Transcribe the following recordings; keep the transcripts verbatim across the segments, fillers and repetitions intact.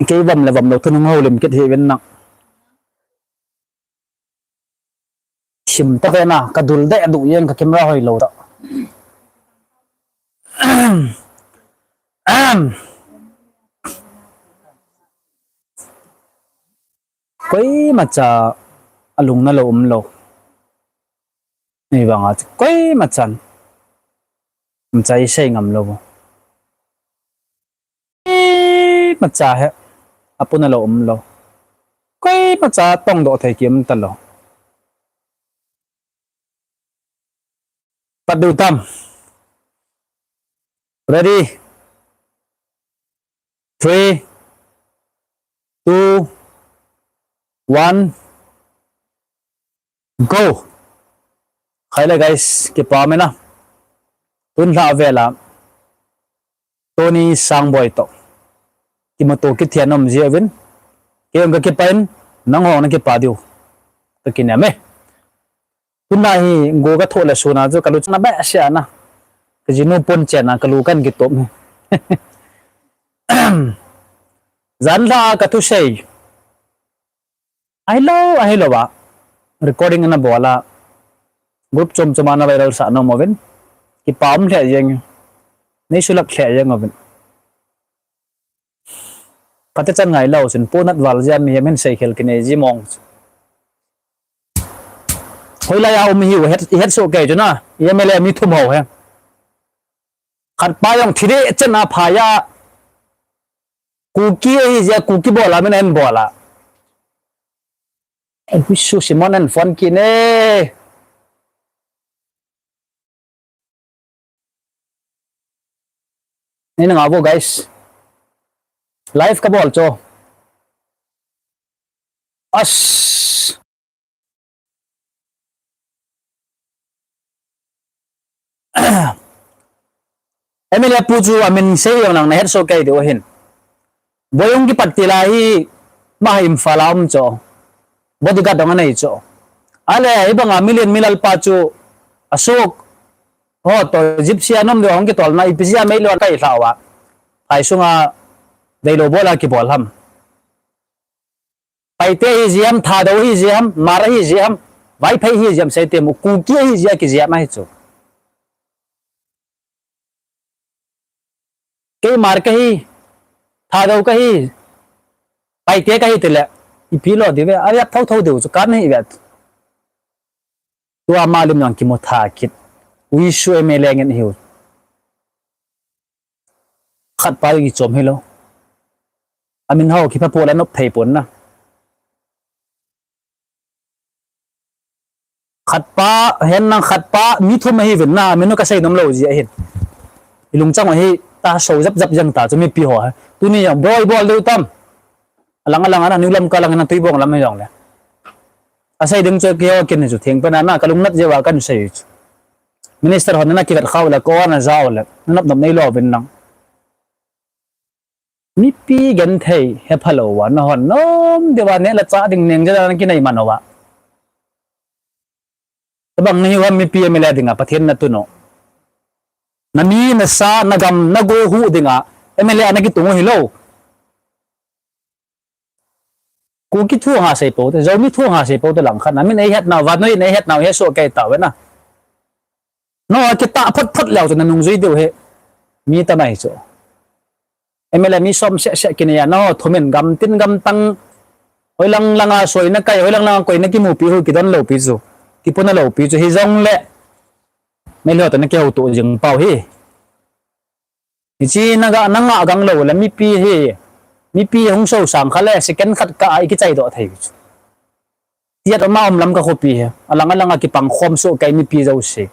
Kei vam le vam lou thu nung ho lim kit hi vin nang. Sim ta ve na, ka dul de du yen ka camera hoi lou ta. Koima cha alung na lou um lou. Ni vang a koima chan. Um chai sei ngam lou. Koima cha he. Apuna lou um lou. Koima cha tong doh thei ki um ta lou. Pat du tam. Ready? Three, two, one, go. Khai le guys, kipa mena. Tun lha vela. Tony Sangboi to. Kimuto kithian um ji uvin. Kei jong ka kipa in, nang hong na kipa diu. Ka kinem e. Tuna hi go ka thoh le suna chu ka lu chana behseh na. Ka jinu pon chena ka lu kan kitop. Jan lha ka thusei. Ahilou, ahilou a. Recording ana bol a. Group chom chom ana viral sah nom uvin. Kipa um lheh jeng. Nei sulap lheh jeng uvin. Kate chan ngai lou sin, ponat val jia mi hem hin seikhel kinei ji mong. Hoilai a um hiu, het, het soh kei chu na, M L A mi thum ho he. Khat pa jong thi deh chen a phai a. Kuki ahi jia, Kuki bol a min ahin bol a. Ei, Bisu Simon ahin phone kit e. Nei na ngah vo, guys. Live ka bol chu. As. M L A pu chu amin sei jong nang na het soh kei diu ahin. Boyung kipat til a hi, ama hi Imphal a um chu. Bodyguard dong anei chu. Ale, hibanga million milal pa chu, asuk. Ho, to Gypsy a nom diu hung kitol na, ipi jia mei lou kai lhau a. Phai sunga, deilou bol a kibol ham. Paite hi jia ham, Thadou hi jia ham, Hmar hi jia ham, Vaiphei hi jia ham, sei te mu, Kuki hi jia kijia na hi chu. Kei Hmar kahi, Thadou kahi, Paite kahi tile, ipi lo diu ve, a ya thou thou diu chu kan hi ve. Tua ama lim jong kimu tha kit. Wisu M L A ngen hiu. Khat pa jong kichom hilou. Amin ho kipha po la nop thei pon na. Khat pa, hen nang khat pa, mi thum ahi vin na, amin u ka sei nom lou ji ahin. I lungchang u hi, ta so jap jap jang ta, chu mipi ho. Tuni jong, boi bol diu tam. Alang alang ana, New Lamka lang ana, Tuibong lam hi jong le. Asei ding chu keiho kin hi chu, theng pen ana, ka lungnat jeh uva kan sei chu. Minister hon ana kivet khau le, ko ana jao le, na nop nop nei lou vin nang. Mipi genthei hepha lou uva, nahon nom diu va neh le chah ding neng jeh a na kinei man uva. Tabang na hiu ham mipi M L A dinga, Pathen na tun u. Na mi, na sa, na gam, na go huh dinga, M L A na kitung u hilou. Kuki thu nga sei pou te, Zomi thu nga sei pou te lang khat, na min ei het nau, vannoi in ei het nau, he soh kei tau ve na. No, kitah phot phot leu chu na nung jui diu hi. Mi tamai chu. M L A mi som seh seh kinei a, no, thumin gam tin gam tang. Hoilang langa soina kai, hoilang langa koina kimupi hu, kidon loupi chu. Kipuna loupi chu, hijongle. Meilhei toh na kihouto jing pau hi. Hiche na ga, na ngah gang lou le mipi hi. Mipi hung so sang kha le, second khat kah a i kichai doh thei chu. Tiat ama um lam ka khopi hi. Alang alang a kipang khom soh kei mipi jouse.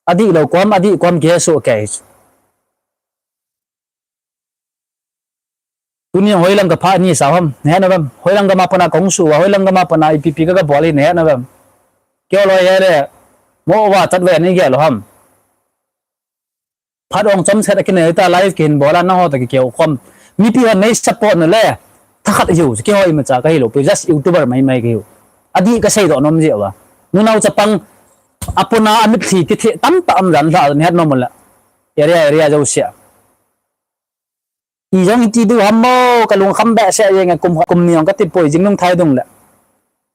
Adih lou kom, adih kom kihe soh kei chu. Tuni hoilang ka pha ni sa ham, na het na vem. Hoilang gam a pat na kong su, hoilang gam a pat na ipi ipi ka ka bol hi na het na vem. Kei loi he le, mo va chat ve ni gel lou ham. Phat ong chom set a kinei ta live kihin bol a na ho ta ki keu khom. Mipi hon nei support na le, thakhat hiu, kei ho imacha ka hilou pi, just YouTuber mai mai ka hiu. Adih ka seidoh nom jeh uva. Nunao chapang, apuna amitlhi kithe tamtah um jan lha na het nom le. Area, area jouse a. Ijong iti diu ham mo, kalungkham behseh jeng e, kum, kum ni jong kati poi jing nung thai dung le.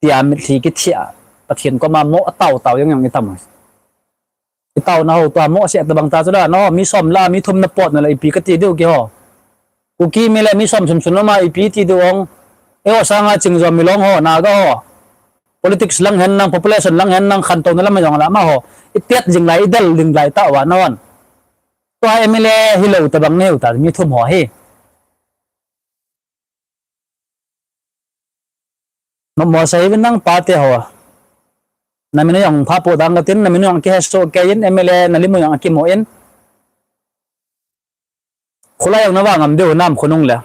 Tia mitlhi kithia, Pathen koma mo atao tao jeng jong itam. Itao na ho tua mo se tabang ta chu la, no, mi som la, mi thum na pot na la ipi kati diu keiho. Kuki mi le mi som sum sum na ma ipi ti diu ong. Eiho sanga ching jo Milong ho, Naga ho. Politics lang hen nang, population lang hen nang, khantouna lam jong la amaho. Itiat jing lai, idel jing lai tauva, no. Tua M L A hilou tabang neu ta, mi thum ho hi. Mo, mo sa hivin nang pate ho. Namin jong pha po dang katin, namin jong kihe so ke in, M L A na limu jong kimu in. Khulai jong na va ngam diu nam khonung le.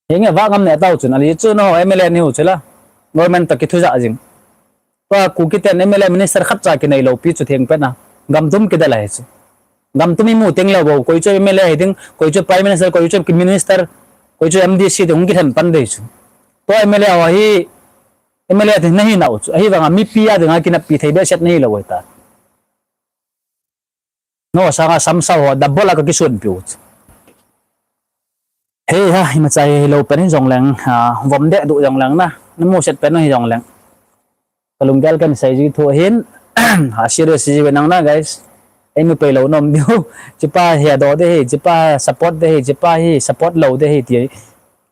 Hinge va ngam ne tao chun, ali chu no, M L A ni hu chula. Government to kithu ja jing. Tua Kuki ten M L A minister khat cha kinei lou pi chu theng pen a. Gam tum kidel ahi chu. Gam tum imu teng lou bou, koi chu M L A hi ding, koi chu Prime Minister, koi chu minister, koi chu M D C ding hung kithen pan dei chu. Tua M L A ho hi, M L A ding nahi nau chu. Ahivanga mipi a dinga kinappi thei behseh nahi lou ta. No, sanga samsau ho, double a ka kisun piu chu. Hei ha, ima chai hi lou pen hi jong leng, ah, vom deh duh jong leng na. Na mu set pen hi jong leng. Ka lunggel kan sei ji thu hin, ha serious ji ve nang na, guys. Ei mu pei lou nom diu. Chipa he do de hi, chipa support de hi, chipa hi support lou de hi ti.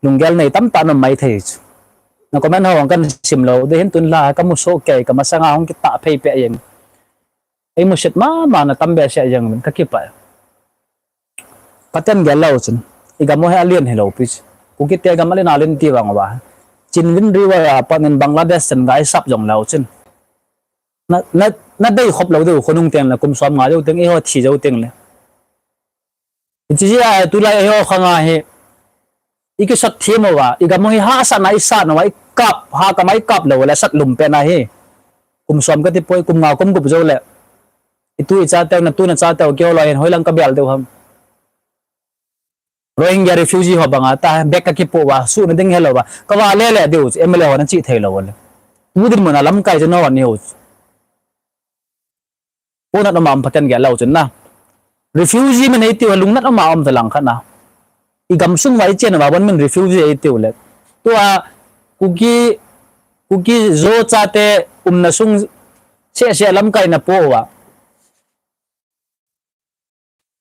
Lunggel nei tam ta nom mai thei chu. Na comment ho kan sim lou de hin tun la ka mu so kei ka masanga hung kita phei pe yen. Ei mu set mama na tam behseh jeng min ka kipah. Pathen gel lou chun. I gam u hi alen hilou pi chu. Kuki te gam alen alen ti vang uva. Chinwin River a pat in Bangladesh chan ga i sap jong lou chun. Na, na, na dei khop lou diu khonung teng le kum som nga jou teng eiho thi jou teng le. Hiche jeh a tulai eiho khang a hi. I kisat them uva, i gam u hi hahsatna i sat uva, i kap, ha kama i kap lou le sat lum pen ahi. Kum som kati poi, kum nga kum gup jou le. I tu i cha teu, na tu na cha teu, keiho loi hin hoilang ka bel diu ham. Rohingya refugee ho banga ta, bag ka kipo uva, suhna ding helou uva. Ka va le le diu, M L A ho na chi thei lou le. Tu dinmun a lamkai chu no ni ho. Lungnat um a um Pathen gel lou chun na. Refugee min ei tiu, lungnat um a um ta lang khat na. I gam sung uva i chen uva bon min refugee ei tiu le. Tua Kuki, Kuki Zo chate umna sung seh seh lamkai na po uva.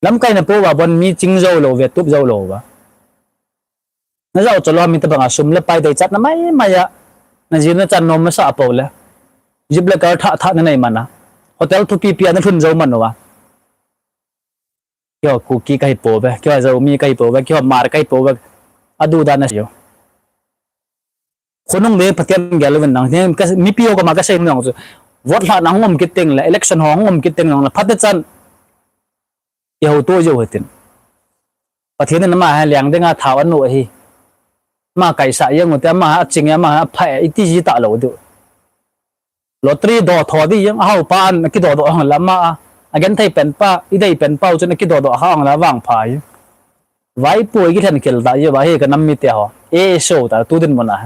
Lamkai na po uva bon mi ching jou lou ve, tup jou lou uva. Na jao chalo mi tabang a sum le pai dei chat na mai mai a. Na jin na chan nom masa a po le. Jeep le car thah thah na nei man a. Hotel thupi pi a na lhun jou man uva. Keiho Kuki ka hi po ve, keiho Zomi ka hi po ve, keiho Hmar ka hi po ve. Adu dan na sio. Khonung le Pathen gel uvin nang, mipi ho koma ka sei nang chu. Vote lhahna hung um kit teng le, election ho hung um kit teng nang le, phat te chan. Kihouto jou hitin. Pathen in ama hi leng dinga thao anu ahi. Ama kaisah jeng u te, ama hi aching e, ama hi apha e, iti ji talou diu. Lottery do tho di jeng, ahao pa an akido do hang le ama a. Agenthei pen pa, idei pen pa u chun akido do hang le avang pha hi. Vaipo i kilhen khel ta, i va hi ka nam mite ho. E, e so ta, tu dinmun a.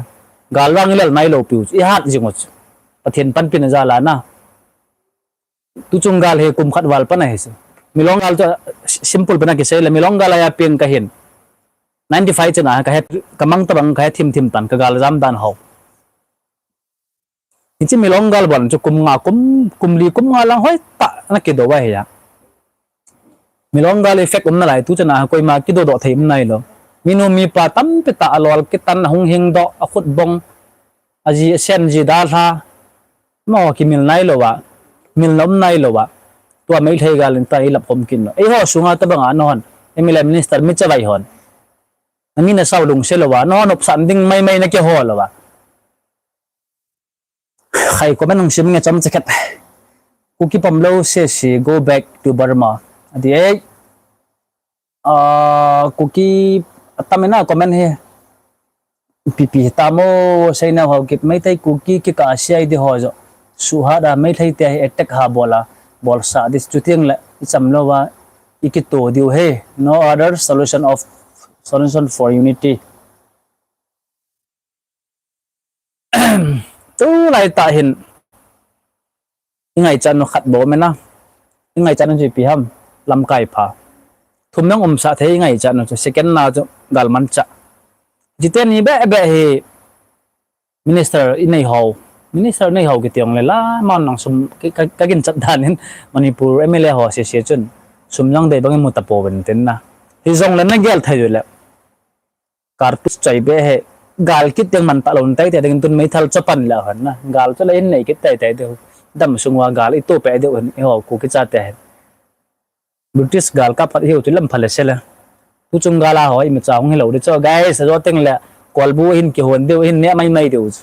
Gal vang i lel nailou piu, i hat jing u chu. Pathen panpina jal a na. Tu chung gal hi kum khat val pan ahi chu. Milong gal chu simple pan a kisei le, Milong gal a ya peng ka hin. Ninety five chan a ka het, ka mang tabang ka het thim thim tan, ka gal jam dan ho. Hiche Milong gal bon chu kum nga, kum, kum li, kum nga lang hoi tah na kido uva hi a. Milong gal effect um nalai tu chan a koima kido doh thei um nailou. Minu mipa tampi tah alol kitan ahung hing doh, akhut bong, aji asen ji dalha. Amaho kimil nailou a, milna um nailou a. Tua Meitei gal in ta i lap khom kit lou. Eiho sunga tabang a nahon, M L A minister mi chavai hon. Na mi na sao lungse lou a, nahon upsan ding mai mai na kihol lou a. Khai comment hung sim nge chomcha khat. Kuki pom lou seh seh, go back to Burma. Ati e. Ah, Kuki atam in a comment hi. Ipi ipi hitam o, seina ho kip Meitei Kuki kikah a C I D ho jo. Suhat a Meitei te hi attack ha bol a, bolsah di chu teng le, i cham lou a, i kito diu hi. No other solution of, solution for unity. Tulai tah hin, i ngaichat nu khat bou mena. I ngaichat nu chu ipi ham, lamkai pha. Thum jong umsah thei ngai cha nu chu, second na chu galmanchah. Chite ni beh beh hi minister inei ho. Minister nei ho kiti jongle la, man nang sum, ka, ka, ka ginchat dan in Manipur M L A ho sese chun sum jong dei bang imu tapouvin tin na. Hijongle nagel thei u le. Kartus choi be he, gal kit teng man talou teitei ding tun meithal chopan le hon na. Gal chu le hin nei kit teitei diu. Damsung uva gal ito pe diu hin, eiho Kuki chate hin. British gal kap khat hiu chu lam pha le se le. Tuchung gal a ho imacha hung hilou di chu. Guys, ajo teng le kolbu hin kihon diu, hin neh mai mai diu chu.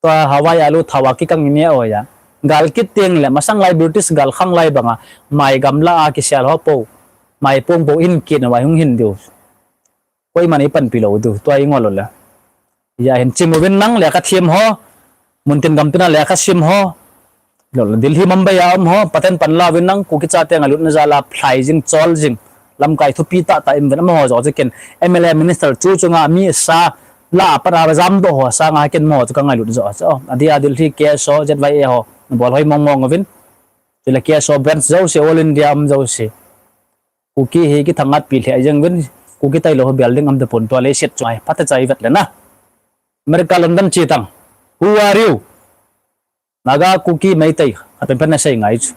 Tua Hawaii alu thawa kikang ine o ya. Gal kit teng le, masang lai British gal khang lai banga, mai gamla a kisel ho po, mai pong po in kin wa hung hin diu. Koiman eipanpi lou diu, tua ingol le. Ya hin chim uvin nang lekha them ho, muntin gamtina lekha sim ho, Delhi Mumbai a um ho, Pathen panla uvin nang Kuki chate ngalutna jal a phlai jing, chol jing, lamkai thupi tahtah um uvin amaho joh chu ken M L A minister chu chunga mi sa la a pat a jamdoh ho sanga ken amaho chu kangailut joh chu. Adia Delhi K S O, Z Y A ho, nabol hoi mong mong uvin. Chule K S O branch jouse, All India um jouse. Kuki hi kithangvah pi lheh jeng uvin, Kuki tailou ho building um tapon tua leiset chu ai, phatechan ivet le na. America, London che tang. Who are you? Naga, Kuki, Meitei, khat pen pen nasei ngai chu.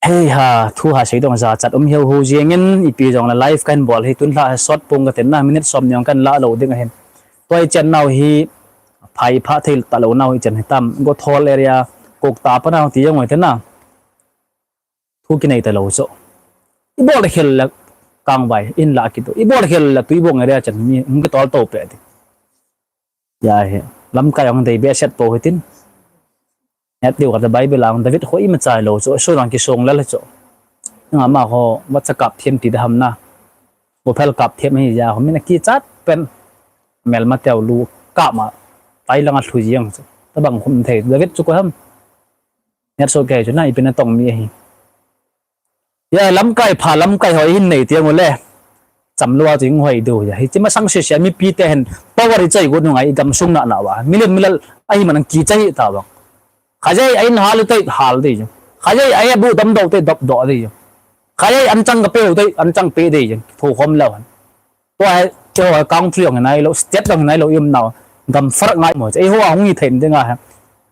Hei ha, thu ha sei dong jachat um hiu hiu jengin, ipi jongle live kahin bol hi tun lha hi sot pong katin na, minute som ni jong kahin la lou ding ahin. Tua ichan nau hi, phai pha thei talou nau ichan hitam, Gothol area, Kokta pa nau ti jong oi te na. Thu kinei talou chu. Ibol khel le Kangvai in la kitu. Ibol khel le Tuibong area chan mi hung kitol to pe ti. Ya hi. Lamkai jong dei behseh po hitin. Ngat diu kate Bible a jong David ho imacha lou chu. Sun jong kisong lel chu. Nga amaho vacha kap them ti da ham na. Gophel kap them hi ja ho min akichat pen. Melma teu lu kap ma. Tai langa lhu jeng chu. Tabang khum thei David chu koi ham. Ngat so kei chu na ipi natong mi ahi. Ya lamkai pha lamkai ho hin nei ti jong ule. Chamlou a chu hing hoi diu ja. Hiche masang sese a mipi te hin power ichai got nungai igamsung na na uva. Milen milal ahi man ang kichai ta bang. Khajai a in hal u te hal ding jong. Khajai a bu damdoh u te dopdoh ding jong. Khajai anchang kapeu u te anchang pe ding jong. Thokhom lou han. Tua hi, keiho country jong hinai lou, state jong hinai lou, i um nau, gam farak ngai mo, eiho a hung hi thei ding a,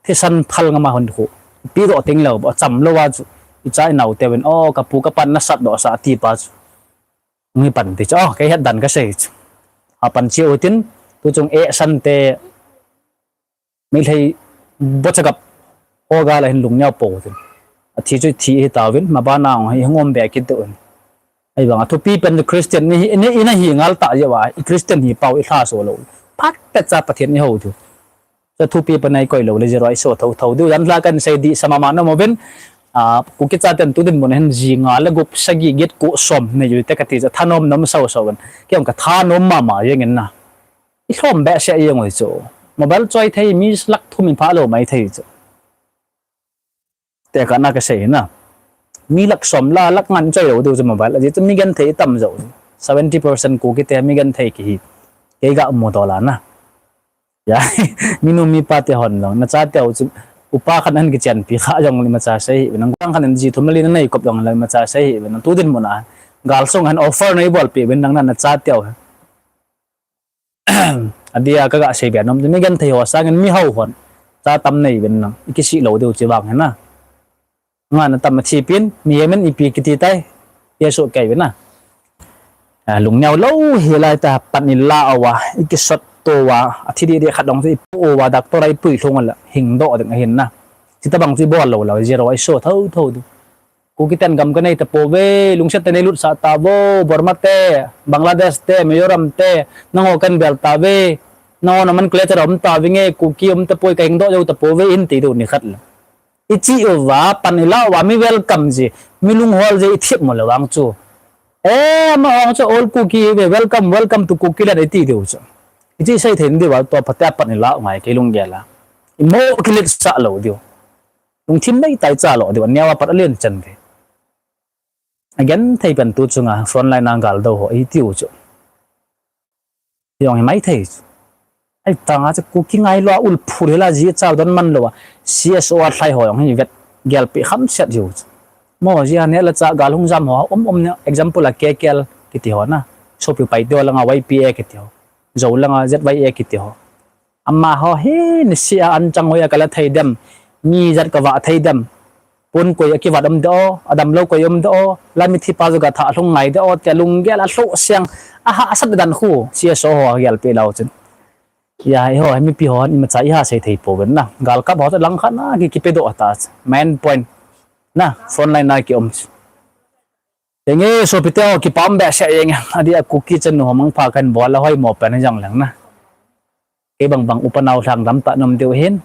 thisan thal ngam a hung khu, ipi doh teng lou, chamlou a chu, icha inau teuvin, o, kapu kapan nasatdoh sah ti pa chu, hung hi pan ti chu, o, kei het dan kasei chu. Apan cheu tin, tuchung eh san te, Meitei bochakap ho gal a hin lungneo pou tin. Athi chu thi hi tauvin, mabana ong hi hung um be kit diu in. Ahivang a thupi pen Christian ni, ni, ina hi ngal ta jeh uva, i Christian hi pau i lha so lou. Phat pet cha Pathen i hou diu. Cha thupi pen ai koi lou le, zero ai so tho tho diu. Jan lha kan sei di sama ma nom uvin. A, Kuki chaten tu dinmun a hin ji nga le gup sagi get ko som nei u te kati cha thanom nom sau sau uvin. Kei ong ka thanom mama jeng in na. I lhom behseh jeng u chu. Mobile choi thei mi lakh thum in pha lou mai thei chu. Tekah na kasei na. Mi lakh som la lakh nga choi lou diu chu mobile. Ajeh chu mi genthei tam jou. Seventy percent Kuki te mi genthei kihi. Kei ga mu to la na. Ya, minu mipa te hon jong. Na chateu chu upa khat in kichenpi kha jong le imacha sei hih uvin. Nang khan in ji thum le li na nei kop jong le imacha sei hih uvin. Tu dinmun a. Gal sung hin offer nei bolpeh uvin nang na, na chateu. Adia kaga sei be nom, mi genthei ho sangin mi hou hon. Cha tam nei uvin nang, i kisih lou diu chi vang hi na. Nga na tam a thi pin, mihem in ipi kiti tai, Jesu kei uvin na. A, lungneo lou hi lai ta pan i la uva, i kisot to uva, athi didi khat dong chu i pu uva, doctor a i pui lhung la, hing doh ding ahin na. Chuti bang chu i bol lou lou, zero ai so tho tho diu. Kuki ten gam kanei tapouve, lungset te nei lutsah tauvo, Burma te, Bangladesh te, Mizoram te, nangho kan bel tauve, nangho na man kle chara um tauvinge, Kuki um tapoi kahing doh jou tapouve, in ti diu nikhat le. I chi uva, pan i la uva, mi welcome ji, mi lunghol ji, i thip mo le vang chu. E, amahon chu all Kuki ve, welcome, welcome to Kuki land, i ti diu chu. I chi sei thei diu va, tua phatea pan i la u ngai kei lunggel a. I mo kiletsah lou diu. Lungthim nei tai cha lou diu, aneo a pat alen chan ve. Agenthei pen tu chunga frontline a gal do ho, i tiu chu. Jong hi mai thei chu. Ai tanga chu Kuki ngai lou a ulphu hila ji cha don man lou a. C S O a thlai ho jong hi vet gelpi kham set jiu chu. Mo jia neh le chah gal hung jam ho um um ne, example a K K L kiti ho na. Sopi Paite ho langa Y P A kiti ho. Jou langa Z Y A kiti ho. Amaho hi niseh a anchang hoi a kala thei dem. Mi jat kavah thei dem. Pon koi akivat um de o, adamlou koi um de o, la mithi pa joh ga tha lhung ngai de o, tia lunggel a lhoh seng, ahahsat dan khu, C S O ho agelpeh lou chun. Ia, eiho, mipi hon imacha iha sei thei pouvin na. Galkap ho chu langkhat na ki, kipedoh ta. Main point. Na, front line na kium. Henge, sopite ho, kipa um behseh jenge. Adeh a Kuki chanu ho mangpha kahin bol a hoimo pen hijongleng na. Kei bangbang upa nao lhang damtah na um diu ahin.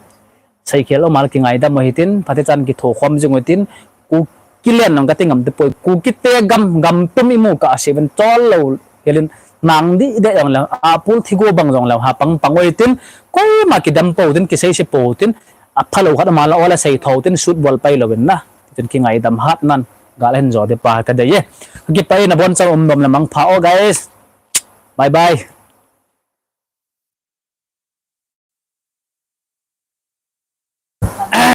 Seikhel um a le kingaidam u hitin, phatechan kithokhom jing u hitin, Kuki len jong kati ngam tapoi, Kukite gam, gam pum imu kahseuvin chol lou, helin, nang dihdeh jongleng, apul thigo bang jongleng, ha pang pang u hitin, koima kidam pou tin, kiseise pou tin, aphalou khat ama la o le sei thou tin, sut bol pai louvin na, tin kingaidam hat nan, gal ahin jo ding pa kadei e. Kakipah e, nabonchauvin um nom le mangpha o guys. Bye bye.